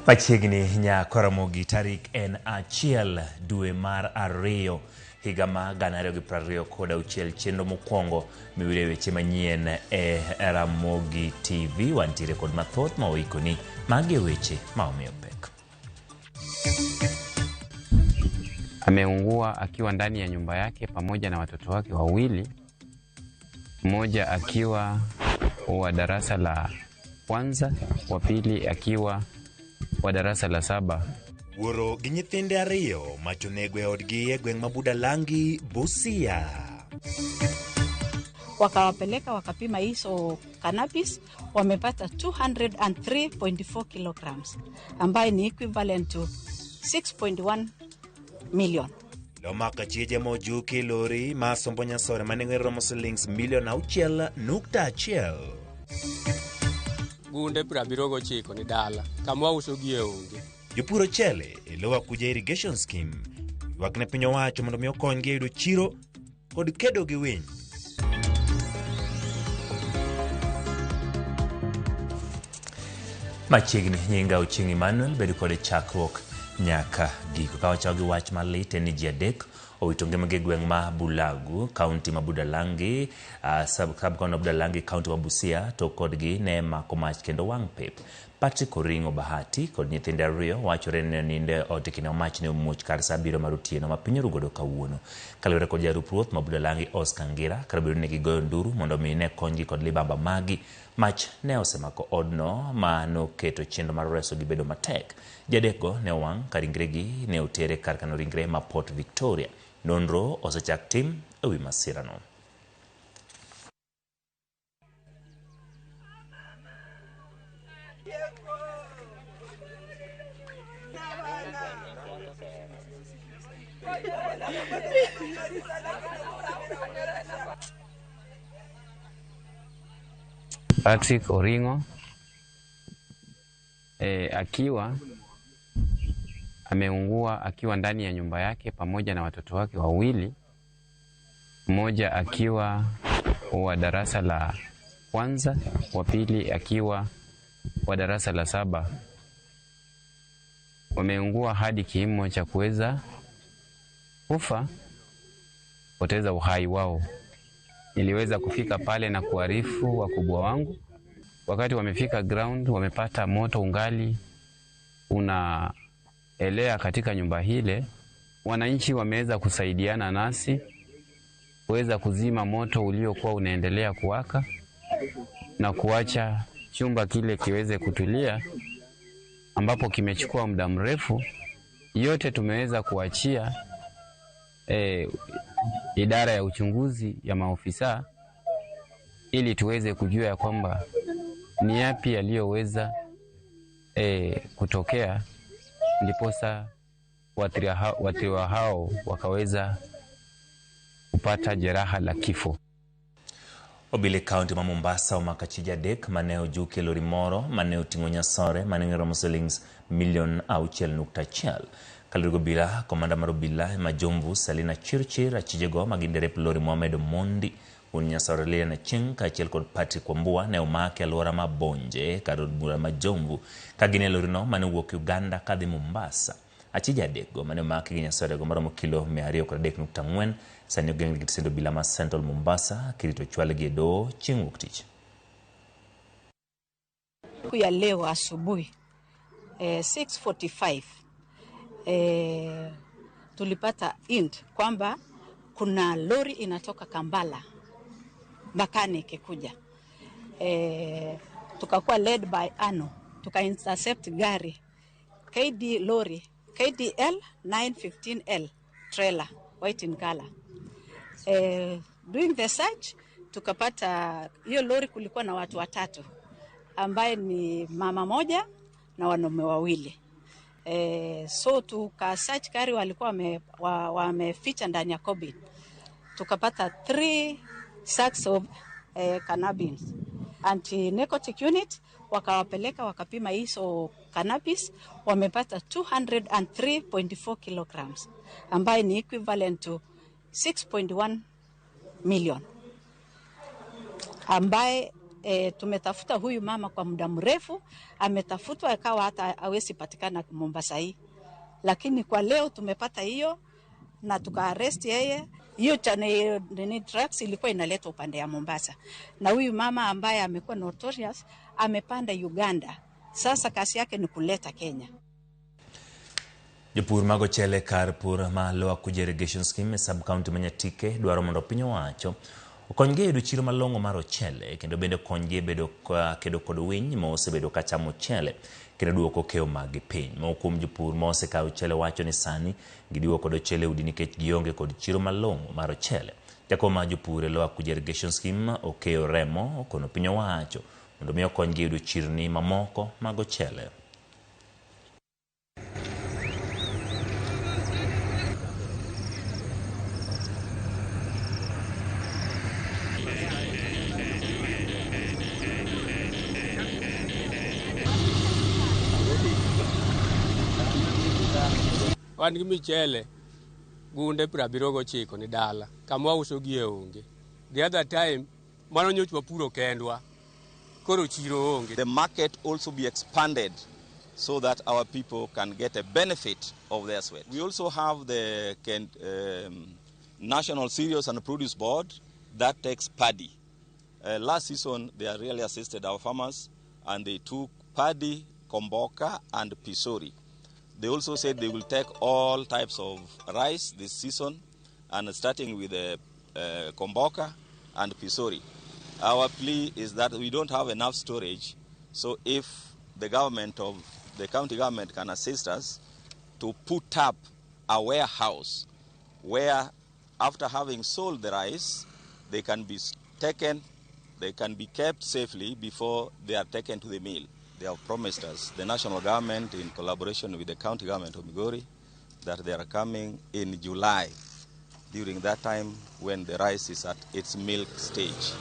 Machiegni Nyakoromogi tarik en 1 dwe mar 2 higa ma 2026 chenro mokwongo miwire weche manyien e Ramogi TV. Wantiere kod mathoth ma oikoni. Magi e weche ma omiyo pek. Ameungua akiwa ndani ya nyumba yake pamoja na watoto wake wawili, mmoja akiwa wa darasa la kwanza, wa pili akiwa wa darasa la 7. Wuoro gi nyithinde 2 mach onego e odgi e gweng' ma Budalangi, Busia. Wakawapeleka wakapima hizo cannabis, wamepata 203.4 kilograms ambayo ni equivalent to 6.1 million. Lomako achije mojuki lori ma sombo nyasore manengo romo silings milion 6.1. Gunde 79 ni dala, kama wauso gie onge. Jopur ochele e lowo Akuja Irrigation Scheme ywak ne piny owacho mondo mi okonygi e yudo chiro kod kedo gi winy. Machiegni nyinga Ochieng' Emmanuel, bedo kode chakruok nyaka giko. Ka wachako gi wach malit en ni ji 3 owito ngimagi e gweng' ma Bulagu, kaunti ma Budalangi, sub county ma Budalangi, kaunti ma Busia, to kodgi ne mako mach kendo wang' pep. Patrick Oringo Bahati kod nyithinde 2 wachore ni ne onindo e ot e kinde ma mach ne omuoch kar sa 7 mar otieno ma piny orugodo kawuono. Kaluwore kod jarup ruoth ma Budalangi Oscar Ngira, kar obedo ni ne gigoyo nduru mondo mi ne konygi kod libamba magi, mach ne osemako odno ma noketo chenro mar resogi bedo matek. Ji 3 go ne owang' ka ringregi ne otere kar kano ringre ma Port Victoria. Nonro osechak tim ewi masirano. Patrick Oringo akiwa ameungua akiwa ndani ya nyumba yake pamoja na watoto wake wawili, mmoja akiwa wa darasa la kwanza, wa pili akiwa wa darasa la 7. Wameungua hadi kimo cha kuweza kufa, poteza uhai wao. Niliweza kufika pale na kuarifu wakubwa wangu. Wakati wamefika ground, wamepata moto ungali unaelea katika nyumba hile. Wananchi wameweza kusaidiana nasi kuweza kuzima moto uliokuwa unaendelea kuwaka na kuacha chumba kile kiweze kutulia, ambapo kimechukua muda mrefu. Yote tumeweza kuachia idara ya uchunguzi ya maofisa ili tuweze kujua ya kwamba ni yapi yaliyoweza kutokea, ndiposa waathiriwa hao wakaweza kupata jeraha la kifo. Obile kaunti ma Mombasa omako achije 3 mane ojuki e lori moro mane oting'o nyasore mane romo silings milion 6.1. Kaluwore gi obila, komanda mar obila ma Jomvu Selina Chirchir, achijego ma gin derep lori Mohamed Omondi, wuon nyasore Lilian Achieng' kaachiel kod Patrick Wambua ne omaki e alwora ma Bonje kar od bura ma Jomvu ka gin e lorino mane owuok Uganda kadhi Mombasa. Achije 3 go mane omaki gi nyasorego maromo kilo 203.4 sani ogeng' gi tisend obila ma Central Mombasa kirito chwalgi e doho chieng' wuok tich. Siku ya leo asubuhi 6:45 tulipata int kwamba kuna lori inatoka Kampala mechanic kuja. Tukakuwa led by Ano, tuka intercept gari KD lori KDL 915L trailer white in color. Doing the search tukapata hiyo lori kulikuwa na watu 3 ambaye ni mama moja na wanaume 2. So tuka search gari walikuwa wameficha ndani ya cabin. Tukapata 3 sacks of cannabis. Anti-narcotic unit wakawapeleka wakapima hizo cannabis, wamepata 203.4 kilograms ambayo ni equivalent to 6.1 million, ambaye Tumetafuta huyu mama kwa muda mrefu, ametafutwa akawa hata hawezi patikana Mombasa hii, lakini kwa leo tumepata hiyo na tukaarrest yeye. Hiyo nini drugs ilikuwa inaletwa upande ya Mombasa, na huyu mama ambaye amekuwa notorious amepanda Uganda. Sasa kazi yake ni kuleta Kenya. Jopur mag ochele kar pur ma Lower Kuja Irrigation Scheme e sub-county ma Nyatike dwaro mondo piny owacho okonygi e yudo chiro malong'o mar ochele kendo bende okonygi e bedo kedo kod winy ma osebedo ka chamo ochele kendo duoko keyo maggi piny. Moko kuom jopur ma osekayo ochele wacho ni sani gidiwo kod ochele udi nikech gionge kod chiro malong'o mar ochele. Jakom mar jopur e Lower Kuja Irrigation Scheme Okeyo Remo okono piny owacho mondo mi okonygi yudo chirni mamoko mag ochele. Wan gi michele gunde 79 ni dala kama wauso gie onge. The other time mano nyocha wapuro kendwa, koro chiro onge. The market also be expanded so that our people can get a benefit of their sweat. We also have the National Cereals and Produce Board that takes paddy. Last season they really assisted our farmers and they took paddy, komboka and pisori. They also said they will take all types of rice this season, and starting with the komboka and pisori. Our plea is that we don't have enough storage, so if the government of the county government can assist us to put up a warehouse where, after having sold the rice, they can be taken, they can be kept safely before they are taken to the mill. They have promised us, the national government in collaboration with the county government of Migori, that they are coming in July, during that time when the rice is at its milk stage.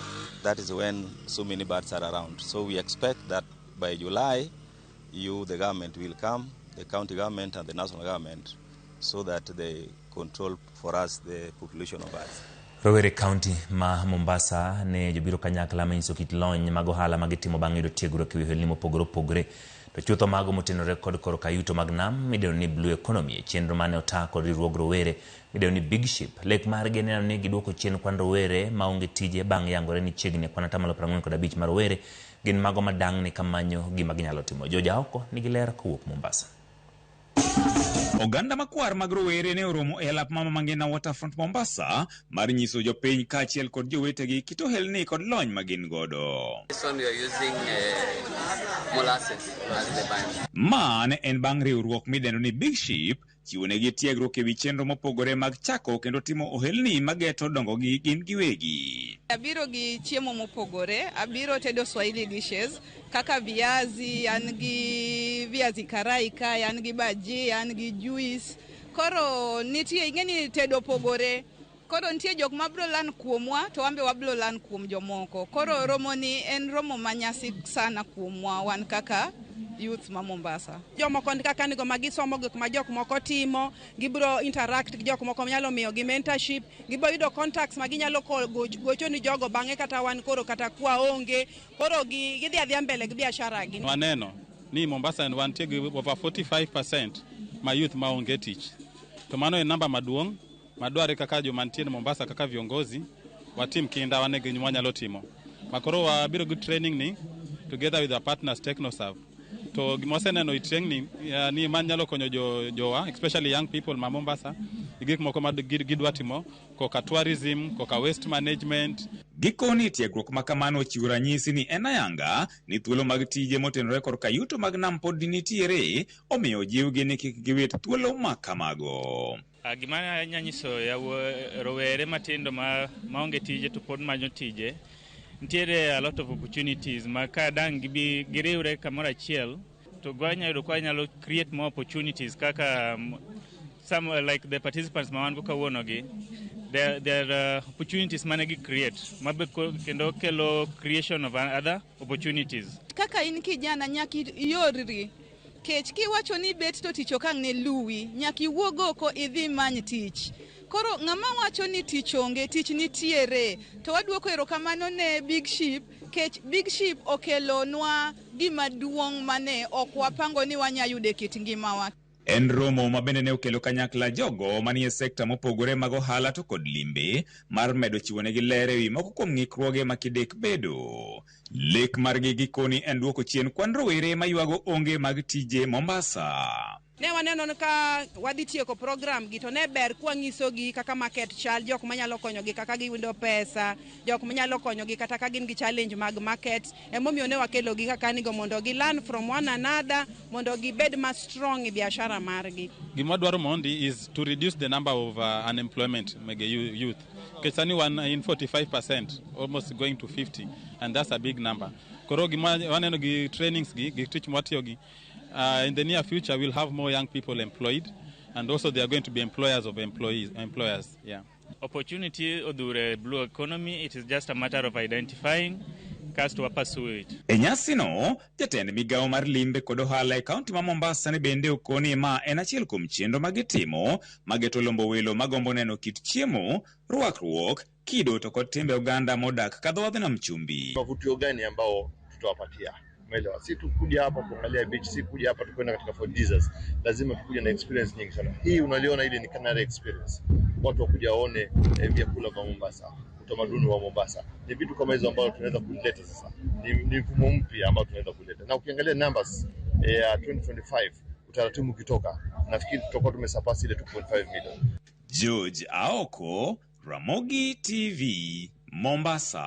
That is when so many birds are around. So we expect that by July, you, the government, will come, the county government and the national government, so that they control for us the population of birds. Rowere county ma Mombasa ne jobiro kanyakla manyiso kit lony mag ohala ma gitimo bang' yudo tiegruok e wi ohelni mopogore opogore. To chutho mago motenore kod korka yuto mag nam midendo ni Blue Economy e chenro mane ota kod riwruog rowere midendo ni Big Ship. Lek margi en neno ni giduoko chien kwan rowere maonge tije bang' yangore ni chiegni kwan 45% mar rowere gin mago madang'ni kamanyo gima ginyalo timo. Joja oko nigi ler kowuok Mombasa. Oganda makwar mag rowere ne oromo e alap Mama Mangina Waterfront Mombasa mar nyiso jopiny kaachiel kod jowetegi kit ohelni kod lony ma gin godo. This one we are using molasses as the binder. Ma ne en bang' riwruok midendo ni Big Ship chiwonegi tiegruok ewi chenro mopogore mag chako kendo timo ohelni mageto dongogi gin giwegi. Abiro gi chiemo mopogore, abiro tedo Swahili dishes kaka viazi, an gi viazi karai kae, an gi bhaji, an gi juice. Koro nitie ing'eni tedo pogore. Koro nitie jok mabiro lan kuomwa to wan be wabiro lan kuom jomoko. Koro romo ni en romo manyasi sana kuomwa wan kaka youth ma Mombasa. Jomoko kaka nigo ma gisomo gik ma jok moko timo, gibiro interact gi jok moko nyalo miyo gi mentorship, gibiro yudo contacts ma ginyalo gocho ni jogo bang'e kata wan koro kata kwa onge, koro gidhi adhiya mbele gi biashara gi. Waneno ni Mombasa wantie gi over 45% ma youth ma onge tich. To mano en namba maduong' madware kaka joma nitie Mombasa kaka viongozi watim kinda wane gi wanyalo timo. Makoro wabiro gi training ni together with our partners TechnoServe. To gima waseneno e training ni man nyalo konyo jowa, especially young people ma Mombasa, gi gik moko ma gidwa timo koka tourism, koka waste management. Gikoni tiegruok ma kamano ochiwo ranyisi ni en ayanga ni thuolo mag tije motenore korka yuto mag nam pod nitiere, omiyo jiwgi ni kik giwit thuolo ma kamago. Gima anya nyiso rowere matindo maonge tije to pod manyo tije, nitiere a lot of opportunities ma ka dang' gibi giriwre kamoro achiel to gwanya yudo kwa nyalo create more opportunities kaka some like the participants ma wan go kawuono gi, there are opportunities mane gi create mabe kendo kelo creation of other opportunities. Kaka in kijana nyaka iorri. Kech kiwacho ni bet to tich ok ang' ne luwi, nyaka iwuog oko idhi many tich. Koro ng'ama wacho ni tich onge, tich nitiere. To waduoko erokamano ne Big Ship, kech Big Ship okelonwa gima duong' mane ok wapango ni wanya yudo e kit ngimawa. En romo ma bende ne okelo kanyakla jogo manie sekta mopogore mag ohala to kod limbe mar medo chiwonegi ler ewi moko kuom ng'ikruoge ma kidek bedo. Lek margi gikoni en duoko chien kwan rowere maywago onge mag tije Mombasa. Ne waneno ni ka wadhi tieko program gi to ne ber kwanyisogi kaka market chal, jok manyalo konyogi kaka giyudo pesa, jok manyalo konyogi kata ka gin gi challenge mag market. Emomiyo ne wakelogi kaka nigo mondo gi learn from one another, mondo gibed ma strong e biashara margi. Gima dwaro mondi is to reduce the number of unemployment mege youth. Nikech sani wan in 45%, almost going to 50, and that's a big number. Koro gima waneno gi trainings gi tich mwatiyo gi, in the near future we'll have more young people employed, and also they are going to be employers of employees, employers. Yeah. Opportunity odhure blue economy, it is just a matter of identifying kasto wa pursue it. E nyasino, jatend migawo mar limbe kod ohala e kaunti ma Mombasa ne bende okoni ma en achiel kuom chenro ma gitimo mageto lombo welo magombo neno kit chiemo, rwakruok, kido to kod timbe oganda modak ka dho wadh nam chumbi. Mavutio gani ambao tutawapatia? Umeelewa? Si tu kuja hapa kuangalia beach, si kuja hapa tu kwenda katika Fort Jesus. Lazima tukuje na experience nyingi sana. Hii unaliona ile ni Canary experience. Watu wakuja waone vyakula vya Mombasa, utamaduni wa Mombasa. Ni vitu kama hizo ambavyo tunaweza kuleta sasa. Ni mfumo mpya ambao tunaweza kuleta. Na ukiangalia numbers ya 2025 utaratibu ukitoka, nafikiri tutakuwa tumesurpass ile 2.5 million. George Aoko, Ramogi TV, Mombasa.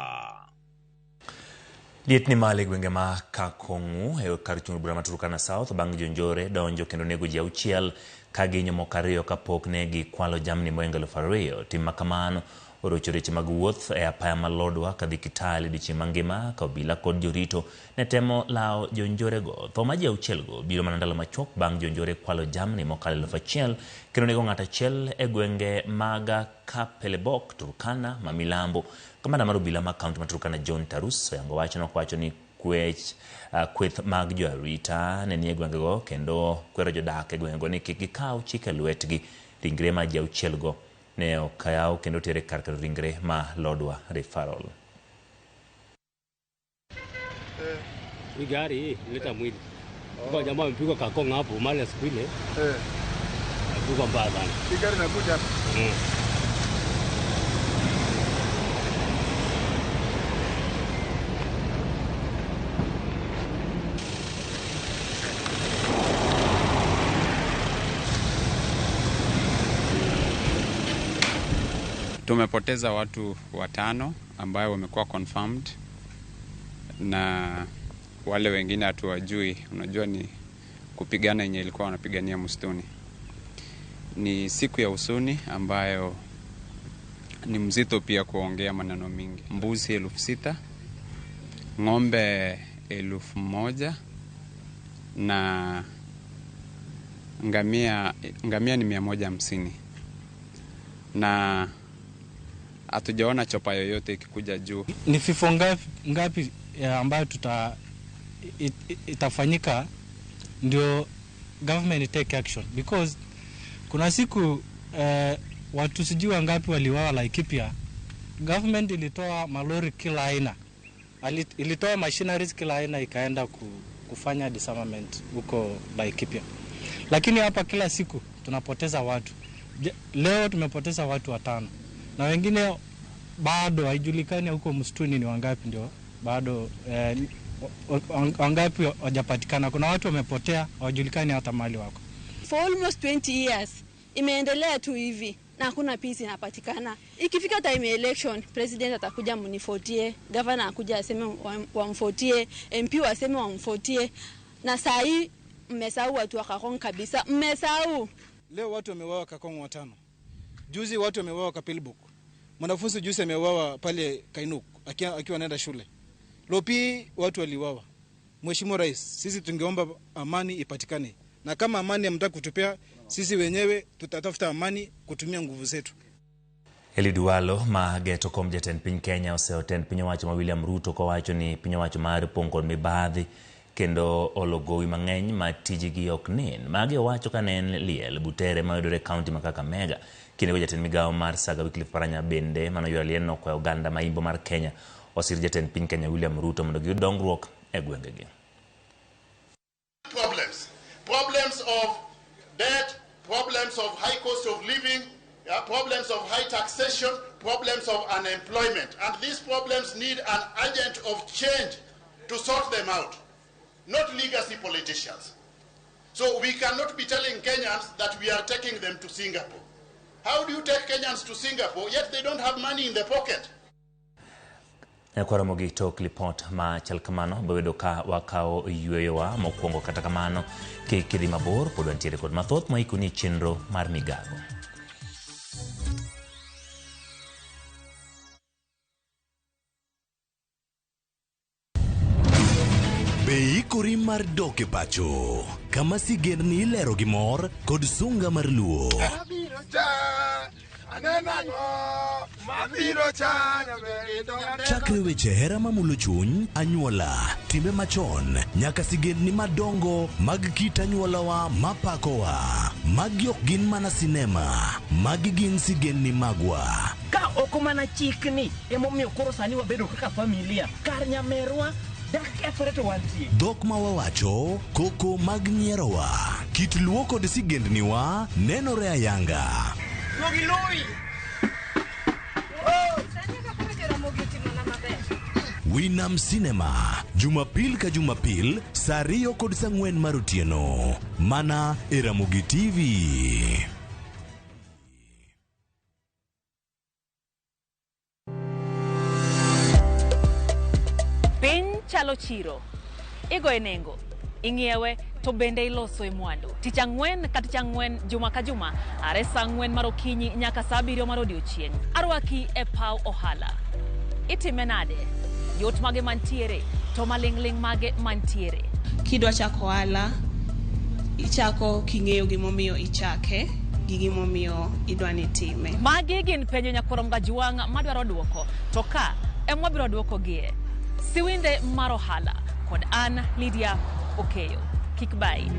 Liet ni malo e gwenge ma Kakong'u e kar chung' bura ma Turkana South bang' jonjore donjo kendo nego ji 6 ka gihinyo moko 2 kapok ne gikwalo jamni mohingo 2000. Tim makamano orocho weche mag wuoth e apaya ma Lodwar kadhi Kitale odiechieng' mangima ka obila kod jorito ne temo lawo jonjorego. Tho ma ji 6 go biro mana ndalo machuok bang' jonjore kwalo jamni mokalo 1000 kendo nego ng'ato achiel e gwenge mag Kapelebok, Turkana ma Milambo. Kamanda mar obila ma kaunti ma Turkana John Tarus oyango wachno kowacho ni kweth mag joarita ne nie gwengego kendo kwero jodak e gwengego ni kik gikaw chike lwetgi. Ringre ma ji 6 go ne okaw kendo otere kar kano ringre ma Lodwar Referral. Hii gari ileta mwili. Kwa jamaa amepigwa Kakong hapo mali siku ile. Amepigwa mbaya sana. Hii gari inakuja hapa. Tumepoteza watu 5 ambao wamekuwa confirmed na wale wengine hatuwajui. Unajua ni kupigana yenye ilikuwa wanapigania msituni. Ni siku ya huzuni ambayo ni mzito pia kuongea maneno mingi. Mbuzi 6,000, ng'ombe 1,000 na ngamia ni 150. Na hatujaona chopa yoyote ikikuja juu. Ni vifo ngapi ambayo itafanyika ndio government take action, because kuna siku watu sijui wangapi waliuawa Laikipia. Government ilitoa malori kila aina, ilitoa machineries kila aina ikaenda kufanya disarmament huko Laikipia. Lakini hapa kila siku tunapoteza watu. Leo tumepoteza watu 5 na wengine bado haijulikani huko msituni ni wangapi, ndio bado wangapi hawajapatikana. Kuna watu wamepotea hawajulikani hata mahali wako. For almost 20 years imeendelea tu hivi na hakuna peace inapatikana. Ikifika time election, president atakuja mnifotie, governor akuja aseme wamfotie, MP waseme wamfotie, na saa hii mmesahau watu wa Kakong kabisa, mmesahau. Leo watu wameuawa Kakong 5. Juzi watu wameuawa Kapelbuk. Mwanafunzi juzi ameuawa pale Kainuk akiwa anaenda shule. Lopi watu waliuawa. Mheshimiwa Rais, sisi tungeomba amani ipatikane. Na kama amani hamtaki kutupea, sisi wenyewe tutatafuta amani kutumia nguvu zetu. Eliud Walo ma geto kom jatend piny Kenya oseotend piny owacho ma William Ruto kowacho ni piny owacho mar pong' kod mibadhi kendo olo gowi mang'eny ma tijgi ok nen. Magi owacho ka ne en liel Butere mayudore e kaunti ma Kakamega. Kindego jatend migawo mar Saga Wycliffe Paranya bende manoyuoro lienno okwayo oganda ma imbo mar Kenya osir jatend piny Kenya William Ruto mondo giyud dongruok e gwengegi. Problems. Problems of debt, problems of high cost of living, problems of high taxation, problems of unemployment. And these problems need an agent of change to sort them out, not legacy politicians. So we cannot be telling Kenyans that we are taking them to Singapore. How do you take Kenyans to Singapore, yet they don't have money in the pocket? Kwaromo gi tok lipot ma chal kamano bobedo ka wakawo yweyowa mokwongo kata kamano kik idhi mabor pod wantiere kod mathoth moikoni chenro mar migago. Be ikori mar dok e pacho kama sigendni ilero gi mor kod sunga mar luo. Chakre weche hera mamulo chuny, anyuola, timbe machon, nyaka sigendni madongo mag kit anyuolawa mapakowa. Magi ok gin mana sinema, magi gin sigendni magwa. Ka ok mana chikni emomiyo koro sani wabedo kaka familia, kar nyamerwa Dhok ma wawacho, koko mag nyierowa, kit luo kod sigendniwa nenore ayanga. Winam Cinema, Jumapil ka Jumapil, saa 2 kod saa 4 mar otieno. Mana e Ramogi TV. Piny chalo chiro, igoye nengo, ing'iewe to bende iloso e mwandu. Tich ang'wen ka tich ang'wen, juma ka juma, are saa 4 mar okinyi nyaka saa 7 mar odiochieng'. Arwaki e paw ohala. Itime nade? Yot mage mantiere, to maling'ling' mage mantiere. Kidwa chako ohala, ichako king'eyo gimomiyo ichake, gi gimomiyo idwa ni itime. Magi gin penjo nyakwar Mgajwang' madwaro duoko, to ka ema wabiro duokogie. Siwinde mar ohala kod an Lydia Okeyo. Kik bai.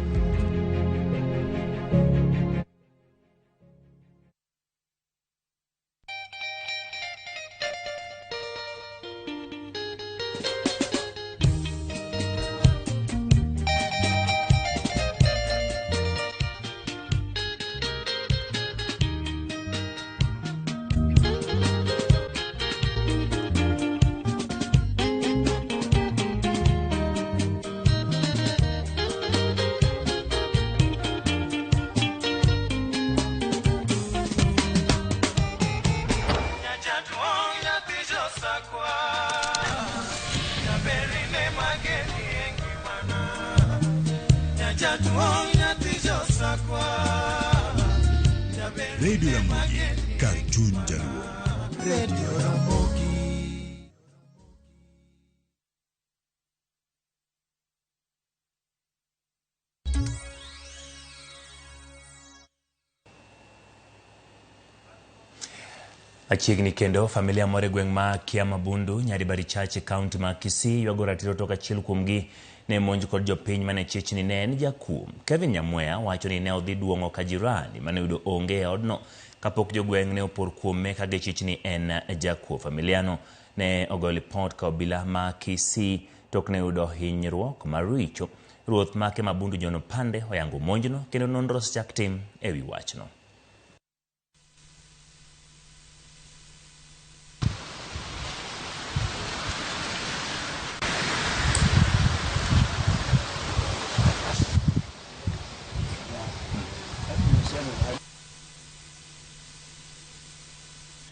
Radio Ramogi, kar chuny jaluo. Radio Ramogi. Achiegni kendo familia moro e gweng' ma Kiamabundu, Nyaribari Chache, kaunti ma Kisii ywago ratiro tok achiel kuomgi ne monj kod jopiny mane chich ni ne en jakuo. Kevin Nyamweya wacho ni ne odhi duong'o ka jirani mane oyudo onge e odno kapok jogweng' ne opor kuome ka gichich ni en jakuo. Familiano ne ogoyo lipot ka obila ma Kisii tok ne oyudo hinyruok maricho. Ruoth ma Kiamabundu John Opande oyango monjno kendo nonro osechak tim ewi wachno.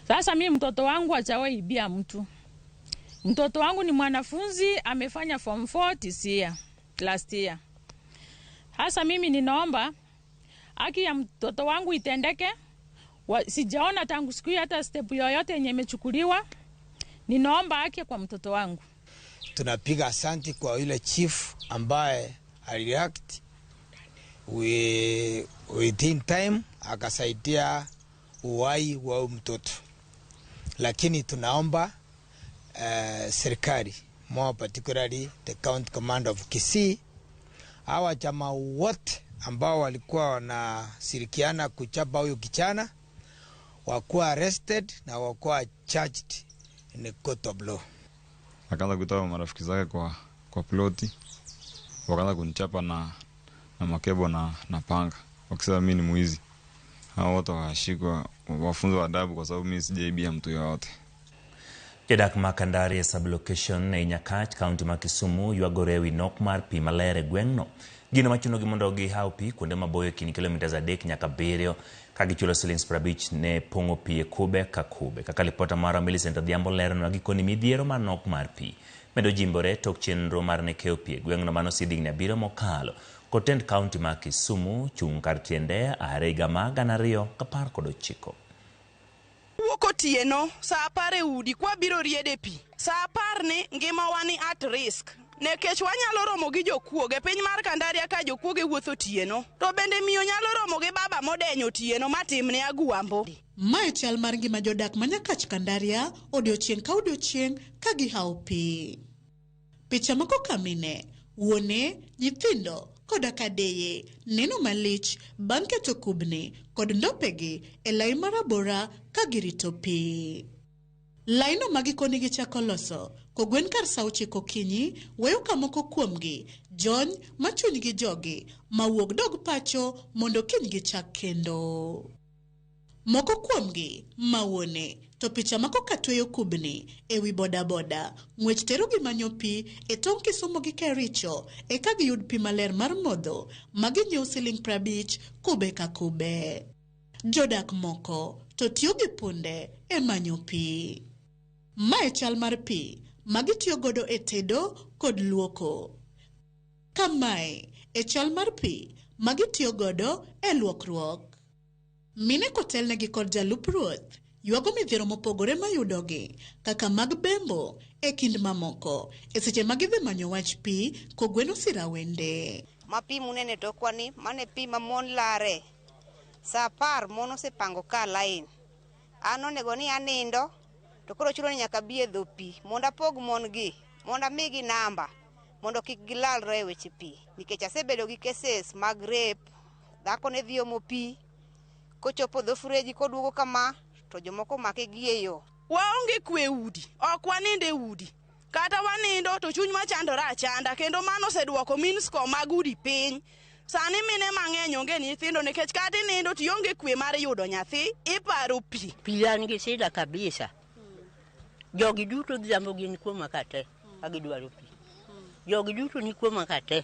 Sasa mimi mtoto wangu hajawahi ibia mtu. Mtoto wangu ni mwanafunzi, amefanya form 4 this year, last year. Sasa mimi ninaomba haki ya mtoto wangu itendeke. Sijaona tangu siku hiyo hata step yoyote yenye imechukuliwa. Ninaomba haki kwa mtoto wangu. Tunapiga asanti kwa yule chief ambaye alireact within time akasaidia uhai wa mtoto. Lakini tunaomba serikali, more particularly the county command of Kisii, hawa jamaa wote ambao walikuwa wanashirikiana kuchapa huyu kijana wakuwa arrested na wakuwa charged in a court of law. Akaanza kutoa marafiki zake kwa ploti, wakaanza kunichapa na makebo na panga, wakisema mimi ni mwizi. Hao wote wakashikwa, wafunzwe adabu kwa sababu mimi sijaibia mtu yoyote. Jodak ma Kandari e sub-location e Nyakach, kaunti ma Kisumu ywagore ewi nok mar pi maler e gweng'no. Gino machunogi mondo gihaw pi kuonde maboyo e kind kilomita 3 nyaka 7 ka gichulo siling 50 ne pong'o pi e kube ka kube. Kaka lipota marwa Millicent Odhiambo leronwa, gikoni midhiero mar nok mar pi medo jimbore tok chenro mar ne keyo pi e gweng'no manosidh higni 7 mokalo. Kod tend kaunti ma Kisumu chung' kar tiende are higa mar 2019. Wuok otieno saa 10 e udi kwabiro riede pi. Saa 10 ni ngimawa ni at risk. Nikech wanyalo romo gi jokuoge piny mar Kandaria ka jokuoge wuotho otieno. To bende miyo nyalo romo gi baba modenyo otieno matimne agwambo. Mae chal mar ngima jodak ma Nyakach Kandaria odiochieng' ka odiochieng' ka gihawo pi. Picha moko kamine, wuone, nyithindo koda kadeye neno malich bang' keto kubni kod ndopegi e lai marabora ka girito pi. Laino ma gikoni gichako loso kogwen kar saa 9 okinyi weyo ka moko kuomgi jony ma chunygi jogi mawuog dog pacho mondo kiny gichak kendo. Moko kuomgi mawuone to picha mako katweyo kubni ewi bodaboda ng'wech terogi manyo pi e tong' Kisumu gi Kericho eka giyud pi maler mar modho ma ginyiewo siling 50 kube ka kube. Jodak moko to tiyo gi punde e manyo pi. Mae chal mar pi ma gitiyo godo e tedo kod luoko. Kamae e chal mar pi ma gitiyo godo e luokruok. Mine kotelnegi kod jalup ruoth ywago midhiero mopogore mayudogi kaka mag bembo e kind mamoko e seche ma gidhi manyo wach pi kogweno sirawende. Ma pi munene tokwa ni mane pi ma mon lare. Saa 10 mon osepango ka lain. An onego ni anindo to koro chuno ni nyaka bi e dho pi mondo apog mon gi, mondo amigi namba mondo kik gilalre e weche pi. Nikech asebedo gi cases mag rape, dhako ne dhi omo pi, kochopo dho freji koduogo kama to jomoko make gi e yo. Waonge kwe udi, ok wanind e udi. Kata wanindo to chunywa chandore achanda kendo mano oseduoko mean score mag udi piny. Sani mine mang'eny onge nyithindo nikech kata inindo to ionge kwe mar yudo nyathi, iparo pi. Pi an gi shida kabisa. Jogi duto odhiambo gin kuoma ka te, ka gidwaro pi. Jogi duto ni kuoma ka te,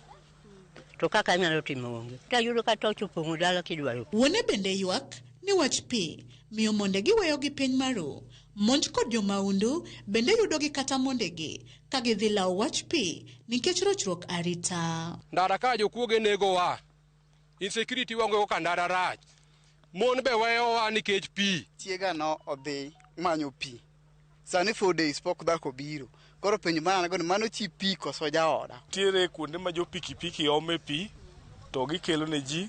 to kaka anyalo timo onge. Tayudo ka toch opong'o dala kidwaro pi. Wuone bende ywak ni wach pi miyo monde giweyo gi piny maru. Monj kod jomaundu bende yudogi kata mondegi ka gidhi lawo wach pi nikech rochruok arita. Ndara ka jokuoge negowa, insecurity waonge go ka ndara rach. Mon be weyowa nikech pi. Chiega no odhi manyo pi. Sani 4 days pok dhako obiro. Koro penjo ma an go ni mano chi pi koso jaoda. Nitiere kuonde ma jo pikipiki ome pi to gikelo ne ji,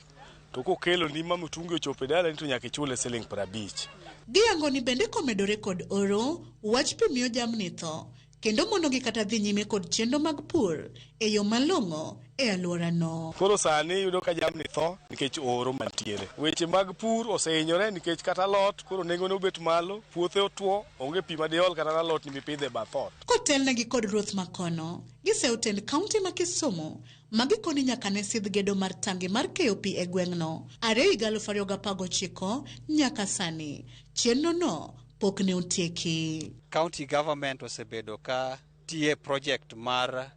to kokelo ni ma mtungi ochopo e dalani to nyaka ichule siling 50. Giyango ni bende komedore kod oro, wach pi miyo jamni tho kendo monogi kata dhi nyime kod chenro mag pur e yo malong'o e alworano. Koro sani iyudo ka jamni tho nikech oro mantiere. Weche mag pur osehinyore nikech kata alot koro nengone obet malo, puothe otwo, onge pi madiol kata alot ni mipidho e bath ot. Kotelnegi kod ruoth makono, giseyo tend kaunti ma Kisumu ma gikoni nyaka ne sidh gedo mar tangi mar keyo pi e gweng'no are higa 2019 nyaka sani. Chenro no pok ne otieki. County government osebedo ka tiye project mar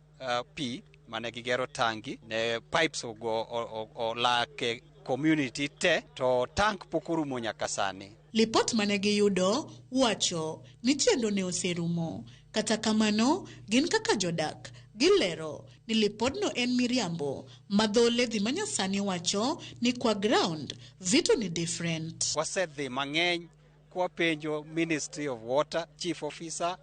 pi mane gigero tangi ne pipes ogo olake community te to tank pok orumo nyaka sani. Lipot mane giyudo wacho ni chenro ne oserumo. Kata kamano, gin kaka jodak gilero ni lipodno en miriambo ma dho ledhi manyasani wacho ni kwa ground vitu ni different. Wasedhi mang'eny kwapenjo Ministry of Water Chief Officer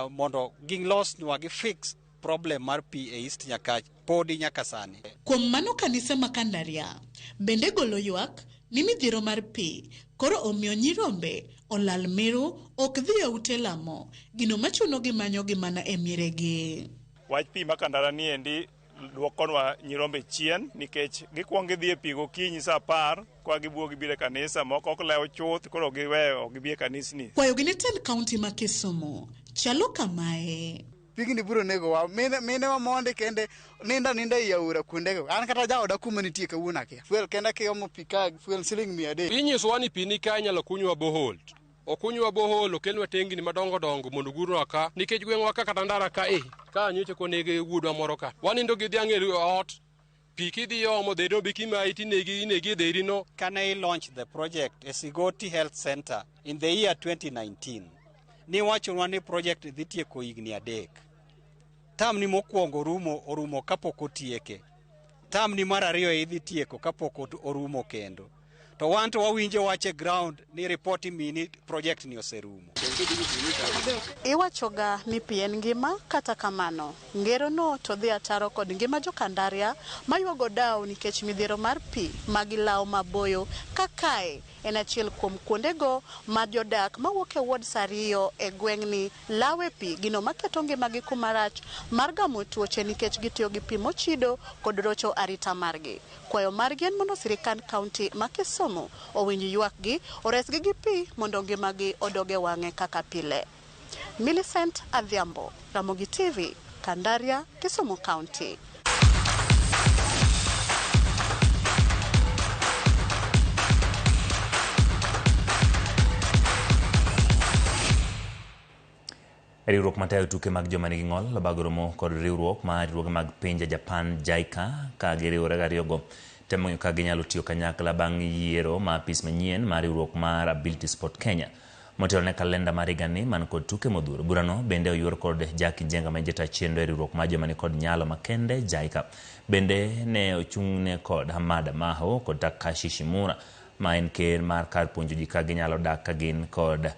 mondo gilosnwa gi fix problem mar pi e East Nyakach podi nyaka sani. Kuom mano kanise ma Kandaria bende golo ywak ni midhiero mar pi koro omiyo nyirombe olal miru ok dhi e ute lamo, gino machuno gi manyo gi mana e mieregi. Wach pi ma Kandara ni endi Dwokonwa nyirombe chien nikech gikwongo gidhi e pi gokinyi sa 10 kwa gibuo gibiro e kanisa moko ok lew chuth koro giweyo ok gibi e kanisni. Kwayogi ne tend kaunti ma Kisumu chalo kamae. Pigni biro negowa. Mine, mine ma mondi kende ninda ninda ei aora kuondego. An kata jaoda kuma nitie kawuono akia. Fuel kenda kiomo pi ka fuel siling 300. Inyisowa ni pi ni ka inyalo kunywa bohol. Okunywa bohol okelnwa tengni madongo dongo mondo ogurnwa ka nikech gweng'wa ka kata ndara ka e ka nyocha koneg wuodwa moro ka. Wanindo gi dhiang' e ot. Pi kidhi omo dherino be kimayi tinegi inegi e dherino. Kane i launch the project e Sigoti Health Center in the year 2019, niwachonwa ni project dhi tieko higni 3. Term ni mokwongo rumo orumo kapok otieke. Term ni mar ariyo idhi tieko kapok orumo kendo. To wan to wawinjo wach e ground ni report imiyi ni project ni oserumo. Iwachoga ni pi en ngima, kata kamano, ngerono to dhi ataro kod ngima jo-Kandaria mayuago dawo nikech midhiero mar pi ma gilawo maboyo ka kae en achiel kuom kuondego ma jodak mawuok e wards 2 e gweng'ni lawe pi, gino maketo ngimagi kuma rach mar gamo tuoche nikech gitiyo gi pi mochido kod rocho arita margi. Kwayo margi en mondo sirikand kaunti ma Kisumu owinj ywakgi, oresgi gi pi mondo ngimagi odog e wang'e kaka pile. Millicent Adhiambo, Ramogi TV, Kandaria, Kisumu County. Riwruok matayo tuke mag joma nigi ng'ol obago romo kod riwruok mar riwruoge mag pinje Japan JICA ka giriwore ariyogo temo ng'iyo ka ginyalo tiyo kanyakla bang' yiero ma apis manyien mar riwruok mar Ability Sport Kenya motelo ne kalenda mar higani man kod tuke modhuro. Burano bende oyuor kod Jackie Njenga ma en jata chenro e riwruok mar joma nikod nyalo makende JICA. Bende ne ochung'ne kod Hamada Maho kod Takashi Shimura ma en ker mar kar puonjo ji ka ginyalo dak ka gin kod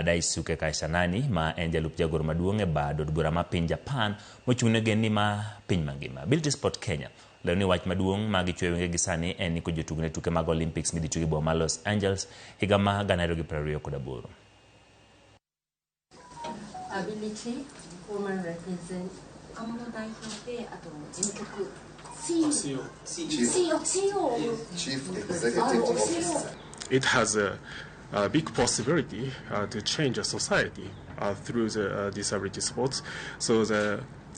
Daisuke Kaisanani ma en jalup jagoro maduong' e bad od bura ma piny Japan mochung' ne ogendni ma piny mangima. Ability Sport Kenya lero ni wach maduong' ma gichweyo wengegi sani en ni jotugo ne tuke mag Olympics midhi tugi boma ma Los Angeles higa ma 2028. Ability Women Represent Chief Executive Officer. It has a big possibility to change a society through the disability sports. So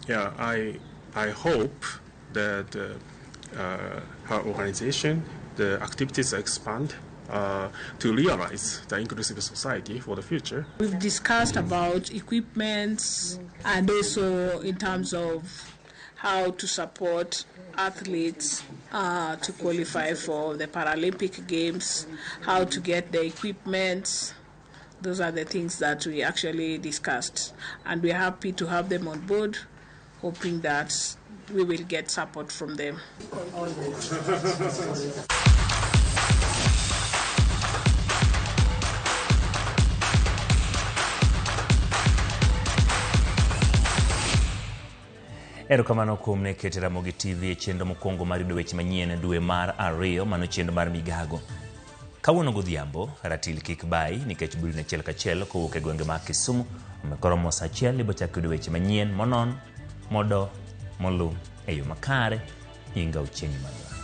I hope that her organization, the activities expand to realize the inclusive society for the future. We've discussed about equipments and also in terms of how to support athletes to qualify for the Paralympic Games, how to get the equipment. Those are the things that we actually discussed. And we're happy to have them on board, hoping that we will get support from them. Erokamano kuom ne keto Ramogi TV e chenro mokwongo mar yudo weche manyien dwe mar 2, mano chenro mar Migago. Kawuono godhiambo, ratil kik bayi nikech bulni achiel kachiel kowuok e gwenge mag Kisumu. Koromo sa 1 ibochako yudo weche manyien monon, modo, molu e yo makare. Nyinga Ochieng' Emmanuel.